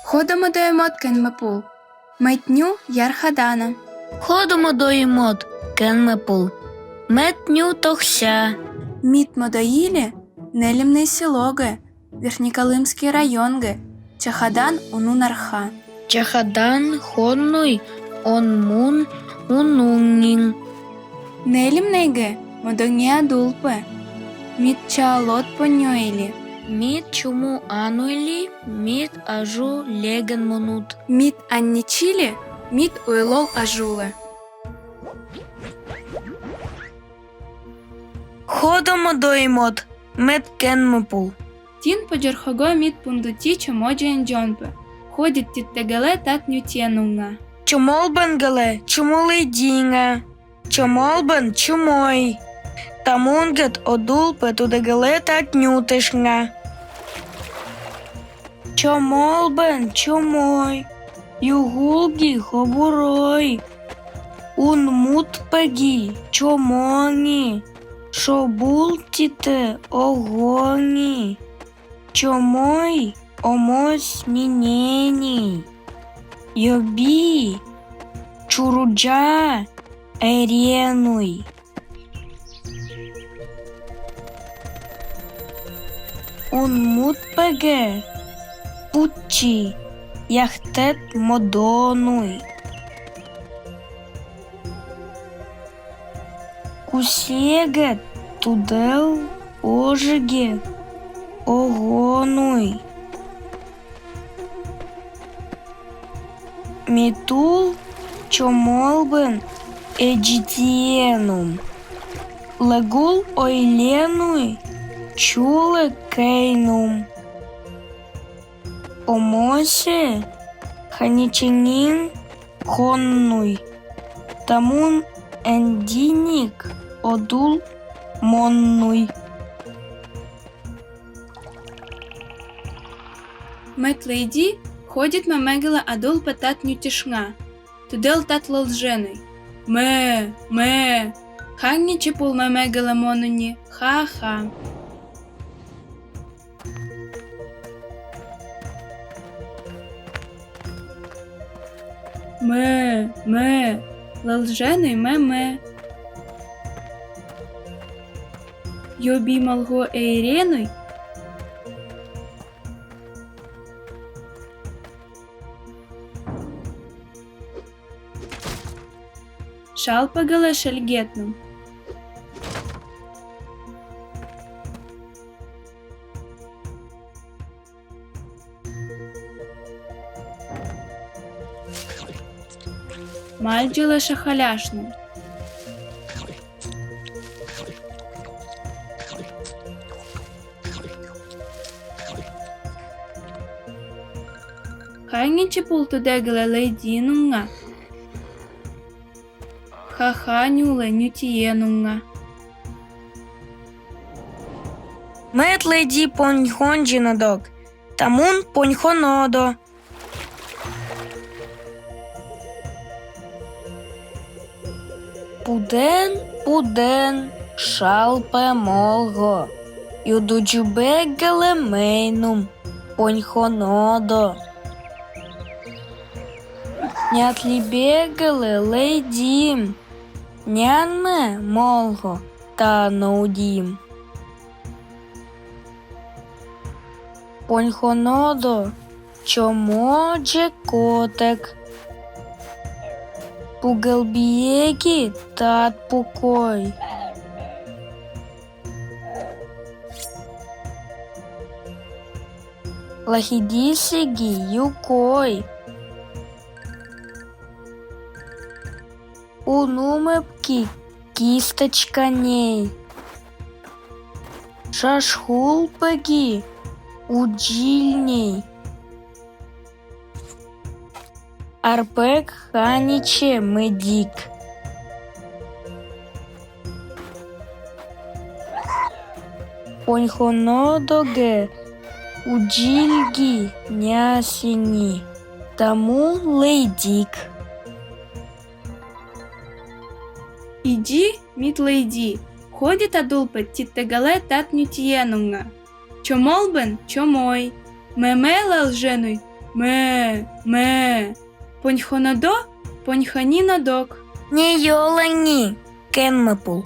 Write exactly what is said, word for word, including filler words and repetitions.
Ходо мӧдӧй мод кенмепул, мед ню ярхадана. Ходо мӧдӧй мод кенмепул, мед ню тохся. Мит мӧдӧй иле Нелимней селогӧ, Верхнеколымский районгӧ, чахадан уну нарха. Чахадан хоннуй он мун унун нин. Нелимнейгӧ мӧдӧнья дулпӧ, мит чалот поньӧ или. Мит чуму ануй ли, мит ажу леген мунут. Мит анничили, мит уйлол ажулӧ. Ходо мӧдӧй мод, мед кенмепул. Тин подёрхогӧ мит пундути чомодзиен дзонпӧ. Ходит титтӧ гелӧ тат нютьенунга. Чомолбен гелӧ чумулыдинга. Чомолбен чумой. Тамун гет одулпӧ тудӧ гелӧ тат нютышнга. Чомолбен чумой. Югулги хобурой. Унмут пеги чомони. Шобул титӧ огони. Чомой омос нинени. Йоби чурудза эренуй. Унмут пеге путчи яхтет модонуй. Кусегет тудел ожеге огонуй. Метул чомолбен эдзитиенум. Лэгул ойленуй чулэ кэйнум. Омосе ханиченин хоннуй. Тамун эндиник одул моннуй. Мед лэйди, ходит мамегылэ адулпе тат нютишнга. Тудэл тат лолженуй. Мэ, мэ. Ханничи пул мамегылэ монуни. Ха-ха. Мэ, мэ. Лолженуй мэ, мэ. Йоби малго эйренуй. Шалпагылэ шельгетным. Мальджилэ шахаляшным. Ханничи пул тудэгылэ лэйдинунга. Ха-ха нюлэ нютиенунга. Мед лэйди поньхон дзинодог. Тамун поньхон одо. Пудэн, пудэн, шалпэ молго, юдудзубегылэ мейнум поньхон одо. Нятлибегылэ лэйдим, нянмэ молго, тано удим. Поньхон одо чомо дзекотэк. Пугэлбиеги тат пукой. Лахидисиги юкой. Унумепки кисточканей. Шашхулпеги удзильней. Арпек ханиче медик. Поньхон одогэ удзильги нясини. Тамун лэйдик. Иди, мит лэйди, ходит адулпе титтэгылэ тат нютиенунга. Чомолбен чомой, Мемелал женуй. Ме, ме. Поньхонадо, поньхани надок. Ньӧлӧн ни, кенмепул.